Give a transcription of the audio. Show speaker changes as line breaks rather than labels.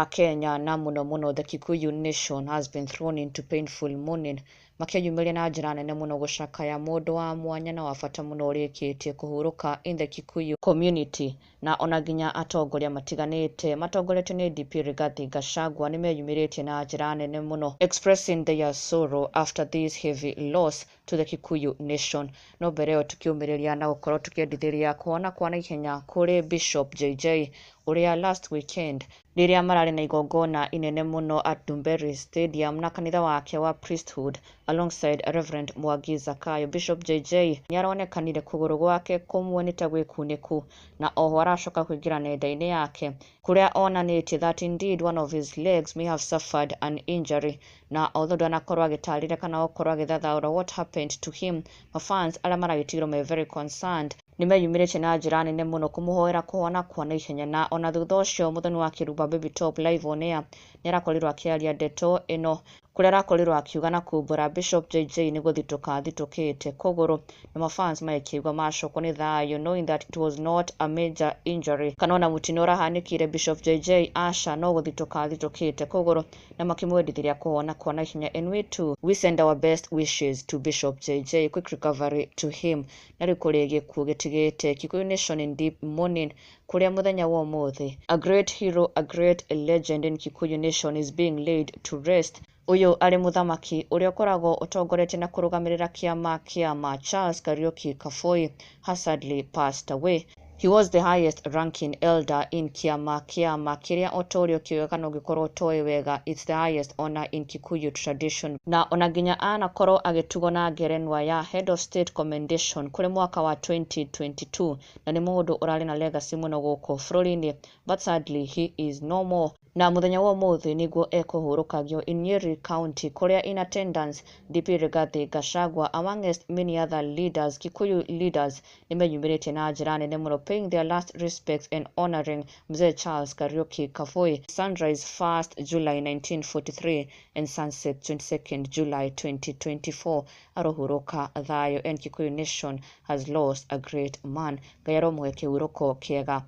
Akenya na mũno mũno the Kikuyu nation has been thrown into painful mourning, makĩyumĩria na njĩra nene mũno gũcakaya mũndũ wa mwanya na wa bata mũno ũrĩkĩtie kũhurũka in the Kikuyu community. Na ona nginya atongoria matiganĩte matongoretio nĩ DP Rigathi Gachagua nĩmeyumĩrĩtie na njĩra nene mũno, expressing their sorrow after this heavy loss to the Kikuyu nation. No mbere ĩyo, tũkĩũmĩrĩria na gũkorwo tũkĩendithĩria kuona kwa naihenya kũrĩ Bishop JJ, ũrĩa last weekend rĩrĩa mararĩ na igongona inene mũno at Ndumberi Stadium na kanitha wake wa priesthood alongside Reverend Mwangi Zakayo, Bishop JJ nĩaronekanire kũgũrũ gwake kũmwe nĩ ta gwĩkunĩku, na oho aracoka kũingĩra nenda-inĩ yake kũrĩa onanĩtie that indeed one of his legs may have suffered an injury. Na although ndanakorwo agĩtarĩria kana gũkorwo agĩthathaũra what happened to him, mafans arĩa maragĩtigĩrwo me very concerned nĩmeyumĩrĩtie na njĩra nene mũno kũmũhoera kũhona kwa naihenya. Na ona thutha ũcio, Mũthoni wa Kĩrumba Baby Top live on air nĩarakorirwo akĩaria ndeto ĩno, kũrĩa arakorirwo akiuga na kumbũra Bishop JJ nĩ gũthitũka athitũkĩte kũgũrũ, na mafans magĩkĩigua macokwo nĩ thayũ, knowing that it was not a major injury kana ona mũtino ũrahanĩkire Bishop JJ, aca, no gũthitũka athitũkĩte kũgũrũ, na makĩmwendithĩria kũhona kwa naihenya. And we too, we send our best wishes to Bishop JJ, quick recovery to him. Na rĩu kũrĩ gĩkuũ gĩtigĩte Kikuyu nation in deep mourning, kũrĩa mũthenya wa ũmũthĩ a great hero, a great legend in Kikuyu nation is being laid to rest. Ũyũ arĩ mũthamaki ũrĩa ũkoragwo ũtongoretie na kũrũgamĩrĩra kĩama kĩama Charles Kariuki Kafoi has sadly passed away. He was the highest ranking elder in kĩama kĩama kĩrĩa, o ta ũrĩa ũkĩũĩ kana ũngĩkorwo ũtoĩ wega, it's the highest honor in Kikuyu tradition. Na ona nginya anakorwo agĩtugwo na ngerenwa ya Head of State Commendation kũrĩ mwaka wa 2022, na nĩ mũndũ ũrarĩ na legacy mũno gũkũ bũrũri-inĩ, but sadly he is no more. Na mũthenya wa ũmũthĩ nĩguo ekũhurũkagio in Nyeri County, kũrĩa in attendance DP Rigathi Gachagua amongst many other leaders, Kikuyu leaders, nĩmeyumĩrĩtie na njĩra nene mũno, paying their last respects and honoring Mzee Charles Kariuki Kafoi, sunrise 1st July 1943 and sunset 22nd July 2024. Arohurũka thayũ, and Kikuyu nation has lost a great man. Ngai aromũhe kĩhurũko kĩega.